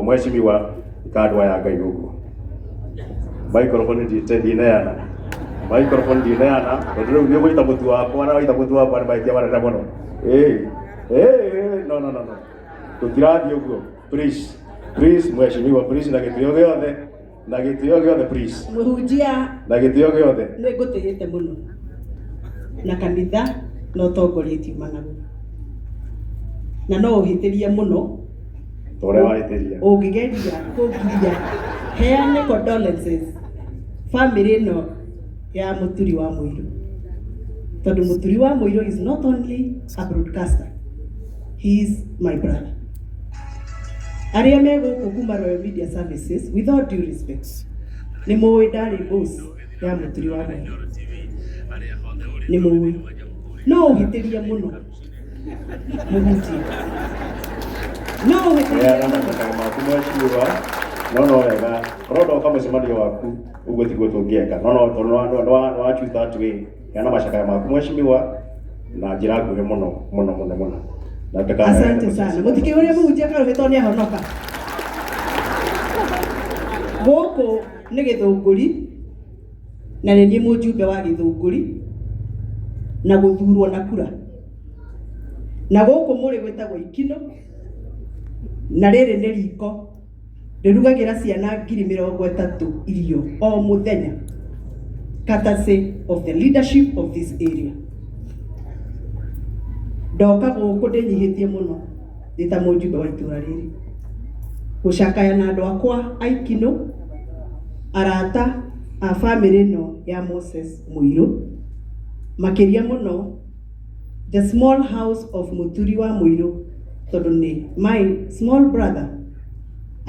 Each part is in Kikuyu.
Mheshimiwa ikandwa ya Ngai ũguo. Microphone ndite ndineana. Microphone ndineana tondũ rĩu nĩ ũgũita mũtu wakwa na waita mũtu wakwa nĩ mahĩtia manene mũno. Ĩĩ. Ĩĩ, no no no no. Tũtirathiĩ ũguo. Please. Please mheshimiwa, please na gĩtĩo gĩothe. Na gĩtĩo gĩothe please. Mũhunjia. Na gĩtĩo gĩothe. Nĩ ngũtĩĩte mũno na kanitha na ũtongoria itiuma naguo na no ũhĩtĩrie mũno. Ta ũrĩa wahĩtĩria. Ũngĩgeria kũngiria heane condolences family ĩno ya Mũturi wa Mũirũ, tondũ Mũturi wa Mũirũ is not only a broadcaster, he is my brother. Arĩa me gũkũ kuma Royal Media Services, with all due respect, nĩ mũĩ ndarĩ boss ya Mũturi wa Mũirũ, nĩ mũĩ no ũhĩtĩrie mũno mũhunjia, no ũhĩtĩrie Heana mũno. macakaya maku mheshimiwa, no no wega korwo ndoka mũcemanio waku ũguo tiguo tũngĩeka, no no tondũ nĩ wa choose that way. Heana macakaya maku mheshimiwa na njĩra nguhĩ mũno mũno mũno mũno. Na ndũkaneane Asante sana. Mũtikĩũrie mũhunjia Karũhĩ tondũ nĩ ahonoka. Gũkũ nĩ Gĩthũngũri na nĩ niĩ mũjumbe wa Gĩthũngũri na gũthurwo na kura. Na gũkũ mũrĩ gwĩtagwo Ikino na rĩrĩ nĩ riko rĩrugagĩra ciana 30,000 irio o mũthenya, courtesy of the leadership of this area. Ndoka gũkũ ndĩnyihĩtie mũno ndĩ ta mũjumbe wa itũra rĩrĩ gũcakaya na andũ akwa a Ikino, arata a bamĩrĩ ĩno ya Moses Mũirũ, makĩria mũno the small house of Mũturi wa Mũirũ, tondũ nĩ my small brother.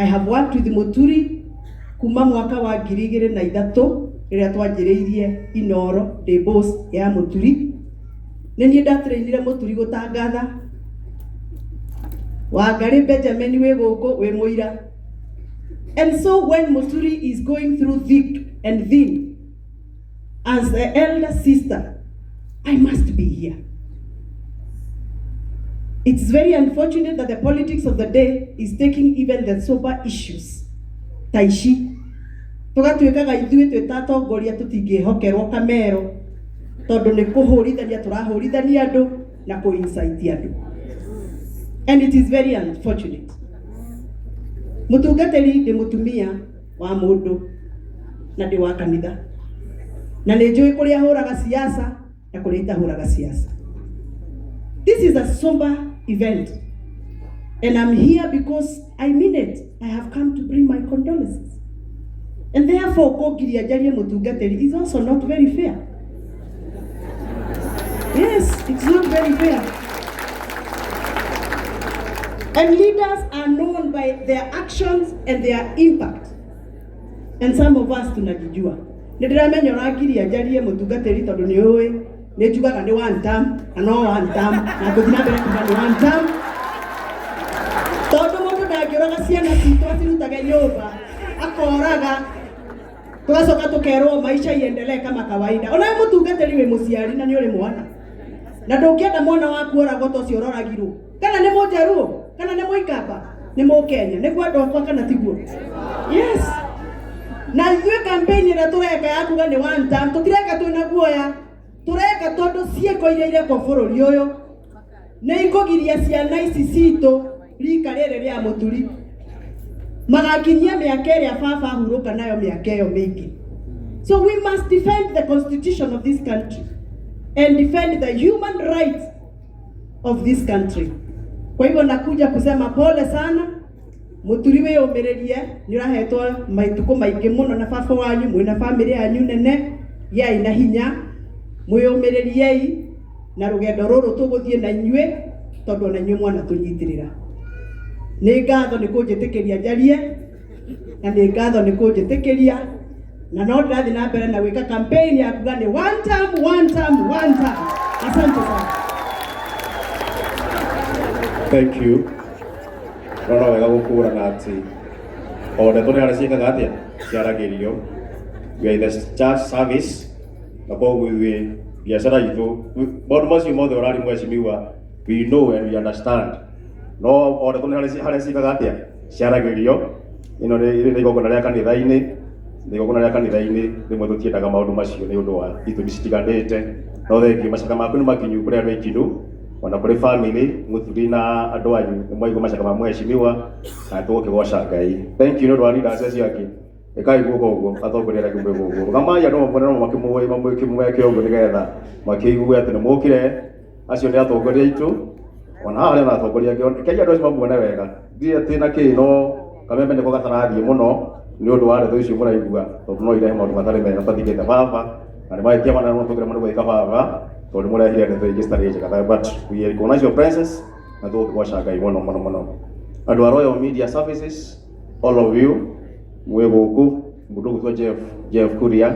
I have worked with Mũturi kuma mwaka wa 2003 rĩrĩa twanjĩrĩirie Inoro ndĩ boss ya Mũturi. Nĩ niĩ ndatrainire Mũturi gũtangatha. Wangarĩ Benjamin wĩ gũkũ wĩ mũira. And so when Mũturi is going through thick and thin, as the elder sister, I must be here. It's very unfortunate that the politics of the day is taking even the sober issues ta ici, tũgatuĩkaga ithuĩ twĩ ta atongoria tũtingĩhokerwo kamero tondũ nĩ kũhũrithania tũrahũrithania andũ na kũ incite andũ, and it is very unfortunate. Mũtungatĩri, ndĩ mũtumia wa mũndũ na ndĩ wa kanitha na nĩ njũĩ kũrĩa hũraga siasa na kũrĩa itahũraga siasa. This is a somber event and I'm here because I mean it. I have come to bring my condolences, and therefore kũngiria njarie mũtungatĩri is also not very fair. Yes, it's not very fair. And leaders are known by their actions and their impact. And some of us tunajijua. Nĩ ndĩramenya ũrangiria njarie mũtungatĩri tondũ nĩ ũĩ nĩ njugaga nĩ one term na no one term na ngũthiĩ na mbere kuga nĩ one term, tondũ mũndũ ndangĩũraga ciana citũ acirutage nyũmba akoraga tũgacoka tũkerwo maisha iendelee kama kawaida. Onawe mũtungatĩri wĩ mũciari na nĩ ũrĩ mwana na ndũngĩenda mwana waku oragwo ta ũcio ũroragirwo, kana nĩ mũnjaruo kana nĩ mũikamba nĩ mũkenya, nĩguo andũ akwa kana tiguo? Yes, na ithuĩ campaign ĩrĩa tũreka ya kuga nĩ one term, tũtireka twĩna guoya, tũreka tondũ ciĩko iria irekwo bũrũri ũyũ nĩ ikũgiria ciana ici citũ rika rĩrĩ rĩa Mũturi magakinyia mĩaka ĩrĩa baba ahurũka nayo mĩaka ĩyo mĩingĩ. So we must defend the constitution of this country and defend the human rights of this country. Kwa hivyo nakuja kusema pole sana Mũturi, wĩyũmĩrĩrie, nĩ ũrahetwo matukũ maingĩ mũno na baba wanyu, mwĩna bamĩrĩ yanyu nene, gĩai na hinya, mwĩyũmĩrĩriei na rũgendo rũrũ tũgũthiĩ na inyuĩ tondũ ona inyuĩ mwana tũnyitĩrĩra. Nĩ ngatho nĩ kũnjĩtĩkĩria njarie na nĩ ngatho nĩ kũnjĩtĩkĩria, na no ndĩrathiĩ na mbere na gwĩka campaign ya kuga nĩ one term, one term, one term. Asante sana. Thank you. No no wega gũkũrana atĩ o ndeto nĩ harĩa ciĩkaga atĩa ciaragĩrio. We are in the church service na koguo ithuĩ biacara itũ maũndũ macio mothe ũrari mheshimiwa, we know and we understand, no o ndeto nĩ harĩa harĩa ciĩkaga atĩa. Ciaragĩrio ĩno nĩ igongona rĩa kanitha-inĩ, nĩ igongona rĩa kanitha-inĩ, rĩmwe tũtiendaga maũndũ macio nĩ ũndũ wa itũmi citiganĩte. No thengiũ, macaka maku nĩ makinyu kũrĩ andũ a Ikindu, ona kũrĩ family mũthuri na andũ anyu nĩ mwaigua macaka ma mheshimiwa na tũgũkĩgoca Ngai. Thank you nĩ ũndũ wa leaders acio angĩ. Ĩkai guoko ũguo, atongoria arĩa angĩ mwĩ gũkũ. Rũgamai andũ mamwone no makĩmũĩ mamwĩke ũguo nĩgetha makĩigue atĩ nĩ mũkire. Acio nĩ atongoria aitũ, ona haha harĩ ona atongoria angĩ. Rekei andũ acio mamuone wega. Ndirĩ atĩ na kĩ, no kameme nĩko gatarathiĩ mũno nĩ ũndũ wa ndeto icio mũraigua, tondũ no irehe maũndũ matarĩ mega. Tũtathikĩte baba na nĩ mahĩtia manene mũno tũngĩremwo nĩ gũthika baba tondũ nĩ mũrehire ndeto ingĩ citarĩ njega. But we recognize your presence na tũgũkĩgoca Ngai mũno mũno mũno. Andũ a Royal Media Services, all of you mwĩ gũkũ, mũndũ ũgwĩtwo Jeff Kuria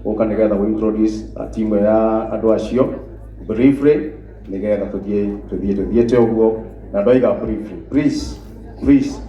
ũka nĩgetha gũ introduce team ya andũ acio briefly nĩgetha tũthiĩ tũthiĩte ũguo, na ndoiga briefly, please please.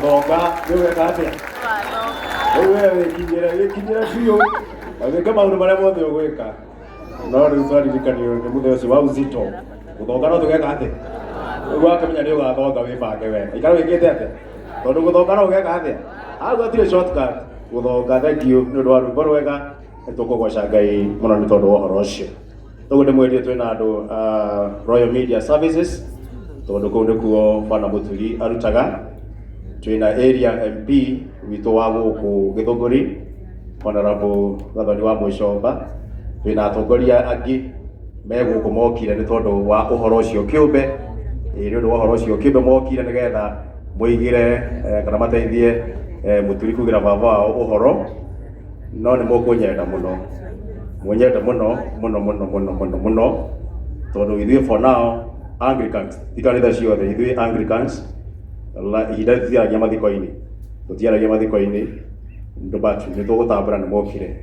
Gũthonga nĩ ũgeka atĩa? Rĩu we wĩkinyĩre wĩkinyĩre biũ na wĩke maũndũ marĩa mothe ũgwĩka, no rĩu twaririkanio nĩ mũthenya ũcio wa uzito, gũthonga no tũgeka atĩa? Rĩu wakĩmenya nĩ ũgathonga, wĩbange wega, ikara wĩkĩte atĩa, tondũ gũthonga no ũgeka atĩa? Hau hatirĩ shortcut gũthonga. Thank you nĩ ũndũ wa rwĩmbo rwega, nĩ tũkũgoca Ngai mũno nĩ tondũ wa ũhoro ũcio. Toguo ndĩmwĩrire twĩna andũ a Royal Media Services, tondũ kũu nĩkuo Bwana Mũturi arutaga. Twĩna area MP witũ wa gũkũ Gĩthũngũri, Honorable Gathoni wa Mũcomba. Twĩna atongoria angĩ me gũkũ mokire nĩ tondũ wa ũhoro ũcio kĩũmbe, ĩĩ, nĩ ũndũ wa ũhoro ũcio kĩũmbe mokire nĩgetha moigĩre kana mateithie Mũturi kugĩra baba wao ũhoro. No nĩ mũkũnyenda mũno, mũnyende mũno mũno mũno mũno mũno mũno, tondũ ithuĩ for now Anglicans, ti kanitha ciothe, ithuĩ Anglicans ihinda tũtiaragia mathiko-inĩ, tũtiaragia mathiko-inĩ, but nĩ tũgũtambũra nĩ mokire.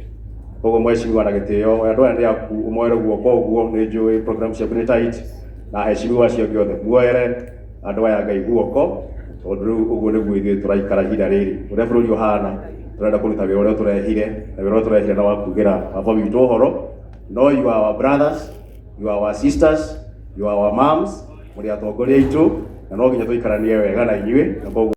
Koguo mheshimiwa na gĩtĩo, andũ aya nĩ aku, ũmoere guoko ũguo, nĩ njũĩ program ciaku nĩ tight, na heshimiwa acio angĩ othe, muoere andũ aya Ngai guoko, tondũ rĩu ũguo nĩguo ithuĩ tũraikara ihinda rĩrĩ ũrĩa bũrũri ũhana. Tũrenda kũruta wĩra ũrĩa tũrehire, na wĩra ũrĩa tũrehire na wa kugĩra baba witũ ũhoro. No you are our brothers, you are our sisters, you are our moms, mũrĩ atongoria aitũ, na no nginya tũikaranie wega na inyuĩ, na koguo